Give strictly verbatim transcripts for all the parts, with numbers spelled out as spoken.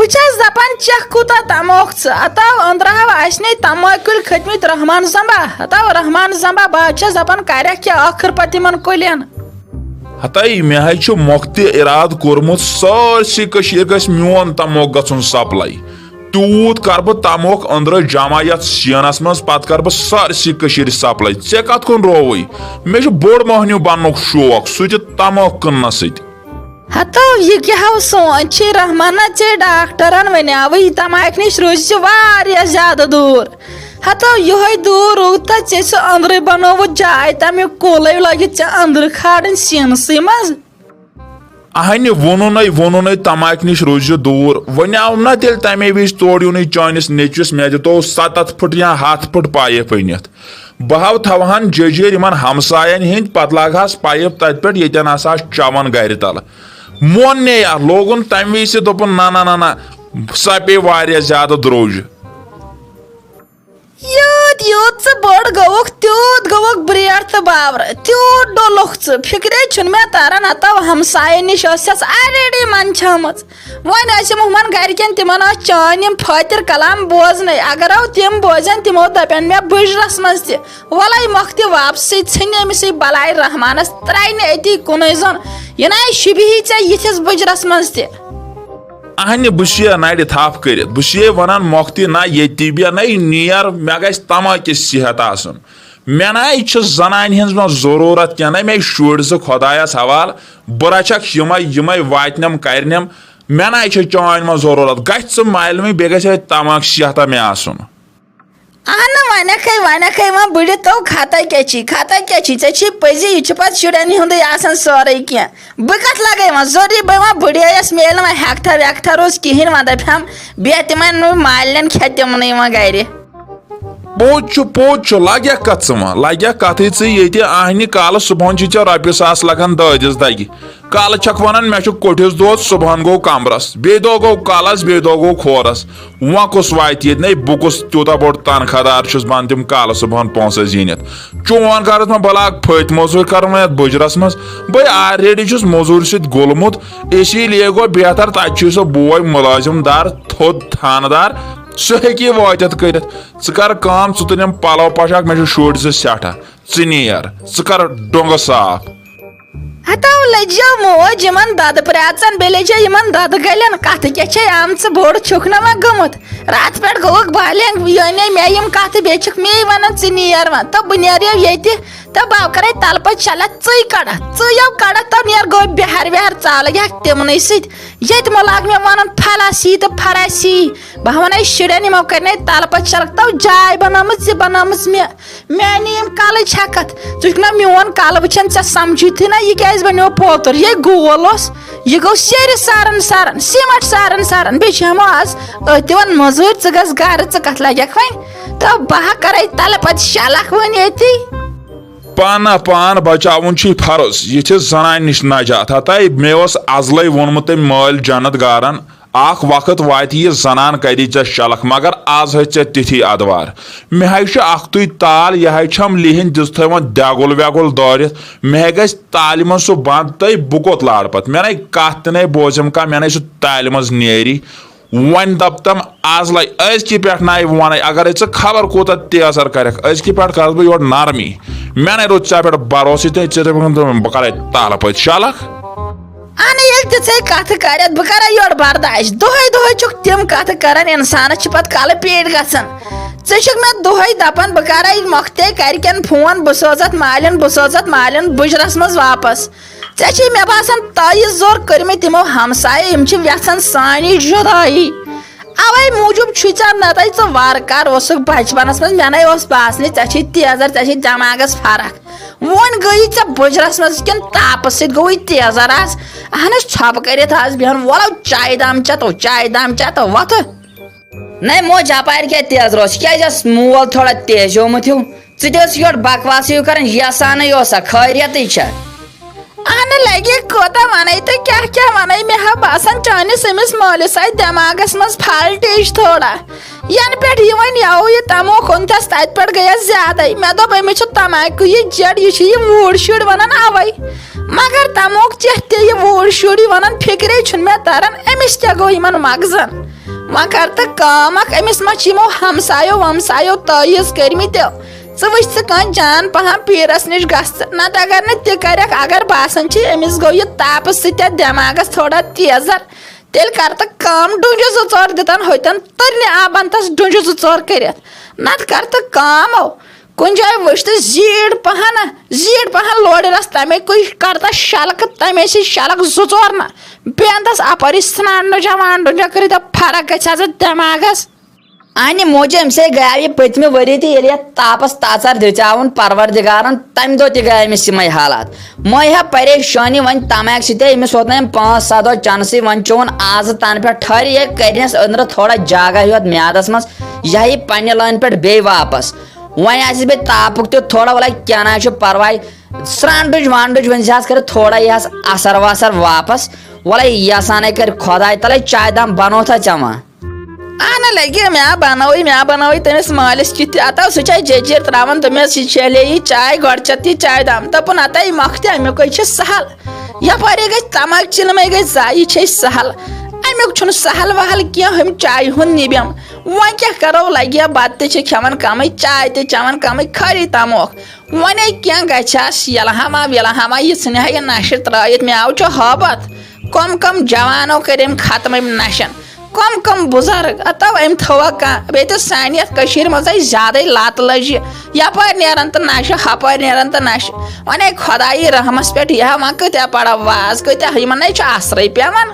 بہٕ چھَس دَپان، چَکھ کوٗتاہ تَموکھ ژٕ؟ ہَتاو أنٛدرٕ ہاو اَسہِ نے تَمٲکۍ کُلۍ کھٔتۍ مٕتۍ رحمان زَمبا۔ ہَتاو رحمان زَمبا، بہٕ ہا چھَس دَپان، کَرٮ۪کھ کیٛاہ ٲخٕر پَتہٕ یِمَن کُلٮ۪ن؟ ہَتاے، مےٚ ہَے چھُ مۄختہِ اِرادٕ کوٚرمُت، سٲرسٕے کٔشیٖرِ گژھِ میون تَموکھ گژھُن supply۔ تیوٗت کَرٕ بہٕ تَموکھ أنٛدرٕ جمع یَتھ شیٖنَس منٛز، پَتہٕ کَرٕ بہٕ سٲرسٕے کٔشیٖرِ supply۔ ژےٚ کَتھ کُن رووُے؟ مےٚ چھُ بوٚڑ مۄہنیوٗ بَننُک شوق، سُہ تہِ تَموکھ کٕننَس سۭتۍ۔ ہتو، یہِ کیٛاہ ہاو سونٛچ چھے رحمانہ، ژے ڈاکٹرن ونیاوٕے، تماکہِ نِش روٗزِ ژٕ واریاہ زیادٕ دوٗر۔ ہتو، یِہوٚے دوٗر روٗد تہٕ ژےٚ سُہ أنٛدرٕے بنووُتھ جاے، تمیُک کُلے لٲگِتھ ژےٚ أنٛدرٕ کھارٕنۍ سیٖنسٕے منٛز۔ اہنہِ ووٚنُنے، ووٚنُنے، تماکہِ نِش روٗزِ دوٗر۔ وۄنۍ آوُم نا تیٚلہِ تمے وِزِ تورٕ یُنٕے چٲنِس نیٚچوِس، مےٚ دِتو ستتھ پھٕٹ یا ہتھ پھٕٹ پایپ أنِتھ۔ بہٕ ہاو تھاوہن جٔجیٖر یِمن ہمساین ہِنٛدۍ، پتہٕ لاگہس پایپ تتہِ پٮ۪ٹھ، ییٚتٮ۪ن ہسا چھُ چمن گرِ تلہٕ۔ مون نے یتھ، لوگُن تمہِ وِزِ تہِ، دوٚپُن، "نہ، نہ، نہ، نہ، سۄ پیٚیہِ واریاہ زیادٕ درٛوج۔" یوٗت یوٗت ژٕ بوٚڑ گوٚوُکھ، تیوٗت گوٚوُکھ برٛیٹھ تہٕ باورٕ، تیوٗت ڈوٚلُکھ ژٕ۔ فِکرے چھُنہٕ مےٚ تران، ہتو ہمساین نِش ٲسٕس already منٛدچھٲمٕژ۔ وۄنۍ ٲسۍ یِم ہُمن گرِکٮ۪ن، تِمن ٲسۍ چٲنۍ یِم فٲطر کلام بوزنَے۔ اگر او تِم بوزن، تِمو دپن مےٚ بُجرس منٛز تہِ، "وَلَے مۄکھ تہِ واپسٕے، ژھٕنہِ أمِسٕے بلاے رحمانس، ترٛاینہِ أتی کُنُے زوٚن۔ یہِ نَے شوٗبہِ ہی ژےٚ یِتھِس بُجرس منٛز تہِ۔" اہنہِ، بہٕ چھُس یہِ نرِ تھپھ کٔرِتھ، بہٕ چھُس یہِ ونان، مۄکھ تہِ نہ ییٚتی بیٚہہ، نَے نیر، مےٚ گژھِ تماکہِ صحت آسُن۔ مےٚ نَے چھِ زنانہِ ہٕنٛز وۄنۍ ضروٗرت کینٛہہ، نَے مےٚ شُرۍ زٕ خۄدایس حوالہٕ، بہٕ رچھکھ یِمے، یِمے واتنٮ۪م کرنٮ۪م۔ مےٚ نَے چھِ چٲنۍ وۄنۍ ضروٗرت، گژھِ ژٕ مالہِ وۄنۍ، بیٚیہِ گژھِ اَتہِ تماکہِ صحتہ مےٚ آسُن۔ اہنہٕ، وۄنۍ کھے، وۄنۍ کھے وۄنۍ بٕڑِ تو خطا کیٛاہ چھی، خطا کیٛاہ چھی؟ ژےٚ چھی پٔزی، یہِ چھُ پتہٕ شُرٮ۪ن ہُنٛدُے آسان سورُے کینٛہہ۔ بہٕ کتھ لگے وۄنۍ؟ ضروٗری بہٕ وۄنۍ بٕڑے یس میلہِ نہٕ وۄنۍ ہٮ۪کتھا وٮ۪کتھا روز کِہیٖنۍ، وۄنۍ دپہِ ہم بیٚیہِ تِمن نہٕ مالٮ۪ن کھٮ۪تھ تِمنٕے وۄنۍ گرِ۔ پوٚز چھُ، پوٚز چھُ، لگیکھ کتھ ژٕ وۄنۍ؟ لگیکھ کتھٕے ژٕ ییٚتہِ؟ اہنہِ کالہٕ صُبحن چھِ ژےٚ رۄپیہِ ساس لگان دٲدِس دگہِ۔ کالہٕ چھکھ ونان، مےٚ چھُ کوٚٹھِس دود، صُبحن گوٚو کمرس، بیٚیہِ دۄہ گوٚو کلس، بیٚیہِ دۄہ گوٚو کھورس۔ وۄنۍ کُس واتہِ ییٚتہِ؟ نے بہٕ کُس تیوٗتاہ بوٚڑ تنخواہ دار چھُس بہٕ، انہٕ تِم کالہٕ صُبحن پونٛسہٕ زیٖنِتھ؟ چون غرض ما بہٕ لاگہٕ پھٔتۍ موٚزوٗرۍ کرُن وۄنۍ یتھ بُجرس منٛز؟ بٔے already چھُس موٚزوٗرۍ سۭتۍ گوٚلمُت، اسی لیے گوٚو بہتر تتہِ چھُے سُہ بوے مُلٲزِم دار، تھوٚد تھانہٕ دار، سُہ ہیٚکہِ یہِ وٲتِتھ کٔرِتھ۔ ژٕ کر کٲم، ژٕ تُل یِم پلو پوشاک، مےٚ چھُ شُرۍ زٕ سٮ۪ٹھاہ۔ ژٕ نیر، ژٕ کر ڈوٚنٛگہٕ صاف۔ ہتو لٔجیو موج یِمن دۄدٕ پرٛاژن، بیٚیہِ لٔجیو یِمن دۄدٕ گلٮ۪ن۔ کتھٕ کیٛاہ چھے آمژٕ، بوٚڑ چھُکھ نہ وۄنۍ گوٚمُت؟ راتہٕ پٮ۪ٹھ گوٚوُکھ بالینگ، یعنی مےٚ یِم کتھٕ، بیٚیہِ چھِکھ مے ونان، ژٕ نیر وۄنۍ۔ تہٕ بہٕ نیریو ییٚتہِ، تہٕ بہٕ کرے تلہٕ پتہٕ شلکھ، ژٕے کڑکھ، ژٕے یو کڑکھ، تہٕ نیر گوٚو بہار وہار، ژالہٕ گژھکھ تِمنٕے سۭتۍ۔ ییٚتہِ مہ لاگ مےٚ ونان پھلاسی تہٕ پھراسی۔ بہٕ ہا ونے شُرٮ۪ن، یِمو کرنے تلہٕ پتہٕ شلکھ، تو جاے بنٲومٕژ، یہِ بنٲومٕژ مےٚ۔ میانہِ یِم کلٕچ ہٮ۪کتھ، ژٕ چھُکھ نہ میون کلہٕ وٕچھان، ژےٚ سمجھُتھٕے نہ یہِ کیازِ بنیو پوتُر؟ یے گول اوس، یہِ گوٚو سیرِ سارن سارن، سیمٹ سارن سارن، بیٚیہِ چھِ ہٮ۪مو آز أتھۍ دِوان مٔزوٗرۍ، ژٕ گژھ گرٕ، ژٕ کتھ لگکھ وۄنۍ؟ تہٕ بہٕ ہا کرے تلہٕ پتہٕ شلکھ وۄنۍ ییٚتی۔ پانہ پان بچاوُن چھُے فرض، یہِ چھِ زنانہِ نِش نجات۔ ہتاے مےٚ اوس ازلے ووٚنمُت تٔمۍ مٲلۍ جنت گارن، اکھ وقت واتہِ یہِ زنان کری ژےٚ شلکھ، مگر از ہیٚژ ژےٚ تِتھی ادوار۔ مےٚ ہاے چھُ اکھتُے تال، یہِ ہاے چھم لِہِنۍ دِژ تھٲومٕژ دٮ۪گُل وٮ۪گُل دٲرِتھ۔ مےٚ ہاے گژھِ تالہِ منٛز سُہ بنٛد تہٕ بہٕ کوٚت لارٕ پتہٕ؟ مےٚ نے کتھ تہِ نے بوزِم کانٛہہ، مےٚ نے سُہ تالہِ منٛز نیری۔ وۄنۍ دپتم از لے أزکہِ پٮ۪ٹھ ناے ونے، اگرے ژٕ خبر کوٗتاہ تیزر کرکھ، أزکہِ پٮ۪ٹھ کرس بہٕ یورٕ نرمی۔ مےٚ نے روٗد ژےٚ پٮ۪ٹھ بھروسہٕ تہٕ ژےٚ دوٚپُکھ، بہٕ کرے تلہٕ پٔتۍ شلکھ۔ اہنہٕ، ییٚلہِ تہِ ژے کتھٕ کرٮ۪تھ، بہٕ کرے یورٕ برداش۔ دۄہے دۄہے چھُکھ تِم کتھٕ کران، انسانس چھِ پتہٕ کلہٕ پیٖٹۍ گژھان۔ ژٕ چھُکھ مےٚ دۄہے دپان، بہٕ کرے مۄختٕے کرکٮ۪ن فون، بہٕ سوزتھ مالٮ۪ن، بہٕ سوزتھ مالٮ۪ن بُجرس منٛز واپس۔ ژےٚ چھے مےٚ باسان تایہِ زور کٔرمٕتۍ تِمو ہمسایو، یِم چھِ یژھان سانی جدایی۔ اوے موٗجوٗب چھُے ژےٚ نتہٕ ژٕ وارٕ کار اوسُکھ بچپنس منٛز، مےٚ نے اوس باسنٕے ژےٚ چھے تیزر، ژےٚ چھے دٮ۪ماغس فرق۔ وۄنۍ گٔیی ژےٚ بُجرس منٛز کِنہٕ تاپہٕ سۭتۍ گوٚوٕے تیزر آز؟ اہن حظ، ژھۄپہٕ کٔرِتھ آز بیٚہن، وَلو چایہِ دام چٮ۪تو، چایہِ دام چٮ۪تو، وۄتھٕ۔ نَے موج، یپارۍ کیٛاہ تیزر اوس؟ یہِ کیٛازِ اوس مول تھوڑا تیزیومُت ہیوٗ؟ ژٕ تہِ ٲسٕکھ یورٕ بکواس ہیوٗ کران، یہِ سانٕے اوسا؟ خٲریتٕے چھا؟ اہنہٕ لگے کوٗتاہ ونے تہٕ کیٛاہ کیٛاہ ونے، مےٚ ہا باسان چٲنِس أمِس مٲلِس آیہِ دٮ۪ماغس منٛز فالٹیج تھوڑا۔ ینہٕ پٮ۪ٹھ یہِ وۄنۍ یَوٕ یہِ تموکھ اوٚنتھس، تتہِ پٮ۪ٹھ گٔیس زیادے۔ مےٚ دوٚپ، أمِس چھُ تماکُے یہِ جڑ، یہِ چھُ یہِ ووٗر شُرۍ ونان اوے۔ مگر تموکھ چٮ۪تھ تہِ یہِ ووٗر شُرۍ ونان، فکرے چھُنہٕ مےٚ تران أمِس کیٛاہ گوٚو یِمن مغزن۔ وۄنۍ کر تہٕ کٲم اکھ، أمِس ما چھِ یِمو ہمسایو ومسایو تٲویٖز کٔرمٕتۍ؟ ژٕ وٕچھ ژٕ کانٛہہ جان پہم پیٖرس نِش گژھ ژٕ، نتہٕ اگر نہٕ تہِ کرکھ، اگر باسان چھِ أمِس گوٚو یہِ تاپہٕ سۭتۍ اَتھ دٮ۪ماغس تھوڑا تیزر، تیٚلہِ کر تہٕ کٲم، ڈُنجہِ زٕ ژور دِتن ہوٚتٮ۪ن تٔرنہِ آبن تس ڈُنجہِ زٕ ژور کٔرِتھ، نتہٕ کر تہٕ کٲم او۔ کُنہِ جایہِ وٕچھ تہٕ زیٖٹھ پہن، زیٖٹھ پہن لورِ رس تمے کُے کر تس شلکہٕ، تمے سۭتۍ شلکھ زٕ ژور نہ، بیٚیہِ انتس اپٲری سرانڈُنجا وانڈُنجا کٔرِتھ، فرق گژھِ ہا ژٕ دٮ۪ماغس۔ انہِ موجہِ أمۍ سۭتۍ گٔیاو یہِ پٔتمہِ ؤری تہِ، ییٚلہِ یتھ تاپس تژر دِژیاوُن پروردگارن، تمہِ دۄہ تہِ گٔے أمِس یِمے حالات۔ مے ہا پریشٲنی وۄنۍ تماکہِ سۭتۍ، أمِس ووت نہٕ أمۍ پانٛژھ ستھ دۄہ چنسٕے، وۄنۍ چوٚوُن آزٕ تنہٕ پٮ۪ٹھ ٹھٔہرِ یہِ کٔرنس أنٛدرٕ تھوڑا جاگہ ہیوت میادس منٛز، یہِ ہا یہِ پننہِ لٲنہِ پٮ۪ٹھ بیٚیہِ واپس۔ وۄنۍ آسٮ۪س بیٚیہِ تاپُک تہِ تھوڑا، وَلَے کینٛہہ نہ حظ چھُ پرواے، سرٛانٛڈُج وانٛڈُج ؤنۍ زِ حظ کٔرِتھ تھوڑا یہِ حظ اثر وثر واپس۔ وَلَے یژھانَے کٔرۍ خۄداے تَلَے چایہِ دام بَنو تھا ژےٚ وۄنۍ۔ اہن لگہِ مےٚ بنٲوٕے، مےٚ بنٲوٕے تٔمِس مٲلِس کِتھ تہِ۔ اتو سُہ چھے جیجیٖر تراوان، دوٚپمس، یہِ چھے لے یہِ چاے گۄڈٕ چٮ۪تھ یہِ چاے دام۔ دوٚپُن، ہتا یہِ مۄکھتہِ امیُک ہے چھُ سہل۔ یپٲرے گژھِ تماک چِلمے گژھِ ضایع، یہِ چھے سہل۔ امیُک چھُنہٕ سہل وہل کینٛہہ، ہُمہِ چایہِ ہُنٛد نِبم۔ وۄنۍ کیٛاہ کرو، لگہِ یا بتہٕ تہِ چھِ کھٮ۪وان کمٕے، چاے تہِ چٮ۪وان کمٕے، خٲلی تموکھ۔ وۄنۍ کینٛہہ گژھِ ہا شیلہٕ ہما ویلہٕ ہما، یہِ ژھٕنہِ ہا یہِ نشہِ ترٲیِتھ، مےٚ آو چھُ ہٲبتھ۔ کم کم جوانو کٔرۍ أمۍ ختم أمۍ نشن۔ کم کم بُزرگ، اتو أمۍ تھوٚوا کانٛہہ؟ بیٚیہِ تہِ سانہِ یتھ کٔشیٖرِ منٛز آیہِ زیادَے لت لٔجہِ، یپٲرۍ نیران تہٕ نشہِ، ہپٲرۍ نیران تہٕ نشہِ۔ وۄنۍ آیہِ خۄدایی رحمس پٮ۪ٹھ، یہِ ہا وۄنۍ کۭتیٛاہ پرو واز، کۭتیٛاہ یِمن ہے چھُ اثرٕے پٮ۪وان۔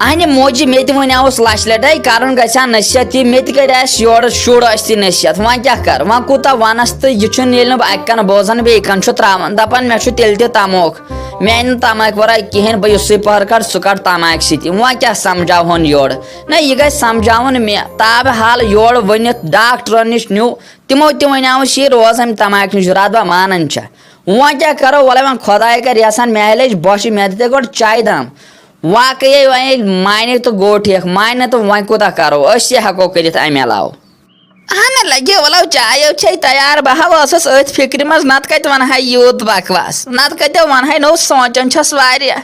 اہنہِ موجہِ مےٚ تہِ وۄنۍ اوس لچھ لٹے کرُن گژھِ ہا نصیحت، یہِ مےٚ تہِ کرِ آسہِ یورٕ شُر ٲسۍ تہِ نصیحت، وۄنۍ کیٛاہ کر، وۄنۍ کوٗتاہ ونس تہٕ یہِ چھُنہٕ ییٚلہِ نہٕ بہٕ اکہِ کنہٕ بوزان بیٚیہِ کنہٕ چھُ تراوان، دپان مےٚ چھُ تیٚلہِ تہِ تموکھ۔ مےٚ آیہِ نہٕ تماکہِ ورٲے کِہینۍ، بہٕ یُسٕے پہر کڑٕ، سُہ کڑٕ تماکہِ سۭتی۔ وۄنۍ کیٛاہ سمجھاوہون یورٕ؟ نہ، یہِ گژھِ سمجھاوُن مےٚ۔ تابہٕ حال یورٕ ؤنِتھ ڈاکٹرن نِش نیوٗ، تِمو تہِ ونیاوُس، یہِ روز امہِ تماکہِ نِش راتھ، بہٕ مانان چھا۔ وۄنۍ کیٛاہ کرو؟ وۄلے وۄنۍ خۄداے کرِ یژھان، مےٚ لٔج بۄچھِ، مےٚ دِتہِ گۄڈٕ چایہِ دام۔ واقعی وۄنۍ ییٚلہِ مانہِ تہٕ گوٚو ٹھیٖک، مانہِ نہٕ تہٕ وۄنۍ کوٗتاہ کرو؟ أسۍ تہِ ہٮ۪کو کٔرِتھ امہِ علاوٕ۔ اہن لگہِ، ولو چایو چھے تیار، بہٕ ہا ٲسٕس أتھۍ فکرِ منٛز، نتہٕ کتہِ ونہٕ ہا یوٗت بکواس، نتہٕ کتہِ ونہٕ ہا، نوٚو سونٛچان چھس واریاہ۔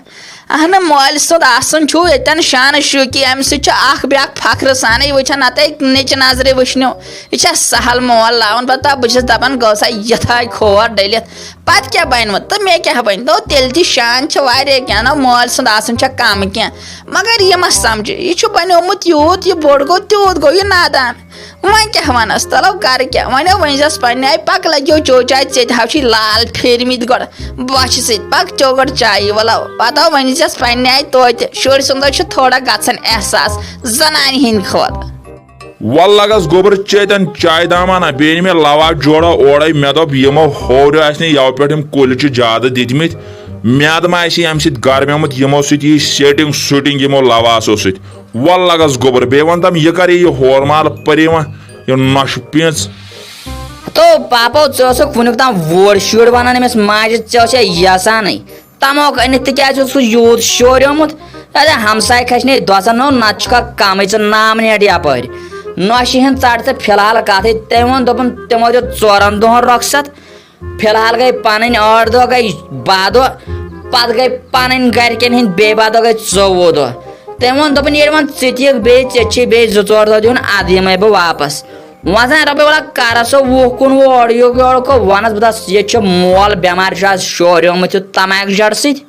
اہنہٕ، مٲلۍ سُنٛد آسُن چھُ ییٚتٮ۪ن شانہٕ شوٗکی، امہِ سۭتۍ چھُ اکھ بیٛاکھ فخرٕ سانٕے وٕچھان، نتہٕ نیٚچہِ نظرِ وٕچھنیو۔ یہِ چھا سہل مول لاوُن پتہٕ؟ بہٕ چھس دپان، گوٚو سا یِتھٲے کھور ڈٔلِتھ، پتہٕ کیٛاہ بنہِ وۄنۍ؟ تہٕ مےٚ کیٛاہ بنہِ؟ دوٚپ، تیٚلہِ تہِ شان چھِ واریاہ کینٛہہ، نہ مٲلۍ سُنٛد آسُن چھا کم کینٛہہ۔ مگر یہِ ما سمجھِ، یہِ چھُ بنیومُت یوٗت، یہِ بوٚڑ گوٚو تیوٗت گوٚو یہِ نادان۔ وۄنۍ کیٛاہ ونس، تلو کرٕ کیٛاہ؟ وۄنۍ ؤنۍ زٮ۪س پننہِ آیہِ، پکھ لگیو چو چاے، ژےٚ تہِ ہاو چھُے لال پھیرمٕتۍ گۄڈٕ بۄچھِ سۭتۍ، پکھ چو گۄڈٕ چایہِ ولو، پتہٕ ؤنۍ زٮ۪س پننہِ آیہِ توتہِ۔ شُرۍ سُنٛد حظ چھُ تھوڑا گژھان احساس زنانہِ ہٕنٛدِ کھۄتہٕ۔ ول لگس گوٚبر چیتن چاے داما نہ، بیٚیہِ أنۍ مےٚ لوا جوڑا اورے۔ مےٚ دوٚپ، یِمو ہورِ آسہِ نہٕ یَوٕ پٮ۪ٹھ یِم کُلۍ چھِ زیادٕ دِتمٕتۍ، میادٕ ما آسہِ یہِ اَمہِ سۭتۍ گرمیومُت، یِمو سۭتۍ یی سیٹنگ سوٹنگ یِمو لواسو سۭتۍ۔ ول لگس گوٚبر، بیٚیہِ وَن تَم، یہِ کر یی یہِ ہورمال پٔری وۄنۍ، یہِ نۄشہِ پیٖنٛژ۔ تو پاپو، ژٕ اوسُکھ وُنیُک تام وُڑ شُر وَنان أمِس ماجہِ، ژےٚ اوسے یَسانٕے۔ تموکھ أنِتھ تہِ کیٛازِ اوسُکھ یوٗت شوریومُت؟ اَدٕ ہمسایہِ کھسہِ نے دۄژن نو، نتہٕ چھُکھا کمٕے ژٕ نام نیٹ یپٲرۍ۔ نۄشہِ ہٕنٛز ژٹ تہٕ فی الحال کتھٕے۔ تٔمۍ ووٚن، دوٚپُن، تِمو دیُت ژورن دۄہن رۄخصت۔ فی الحال گٔے پنٕنۍ ٲٹھ دۄہ، گٔے باہ دۄہ، پتہٕ گٔے پنٕنۍ گرِکٮ۪ن ہٕنٛدۍ بیٚیہِ باہ دۄہ، گٔے ژوٚوُہ دۄہ۔ تٔمۍ ووٚن، دوٚپُن، ییٚلہِ وۄنۍ ژٕ تہِ یِکھ، بیٚیہِ ژےٚ چھے بیٚیہِ زٕ ژور دۄہ دِیُن، ادٕ یِمے بہٕ واپس۔ وۄنۍ زن رۄپے ولا کرس سُہ وُہ کُن وُہ اورٕ یُک یورٕ کُن، ونس بہٕ دس، ییٚتہِ چھُ مول بٮ۪مار، چھُ از شوریومُت یہِ تماکھ جڑ سۭتۍ۔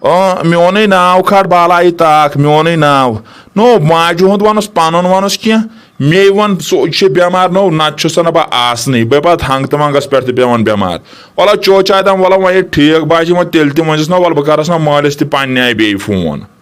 اۭں، میونٕے ناو کھار بالایہِ تاکھ، میونٕے ناو۔ نو، ماجہِ ہُنٛد وَنُس، پَنُن وَنُس کینٛہہ۔ مے وَن، سُہ چھُ بٮ۪مار، نو، نَتہٕ چھُس نہٕ بہٕ آسنٕے۔ بہٕ پَتہٕ ہنٛگہٕ تہٕ منٛگَس پٮ۪ٹھ تہِ پٮ۪وان بٮ۪مار۔ وَلہٕ چو چاے دام، وَلہٕ وۄنۍ ییٚلہِ ٹھیٖک باسہِ، وۄنۍ تیٚلہِ تہِ ؤنۍزٮ۪س نہ، وَلہٕ بہٕ کَرَس نہ مٲلِس تہِ پنٛنہِ آیہِ بیٚیہِ فون۔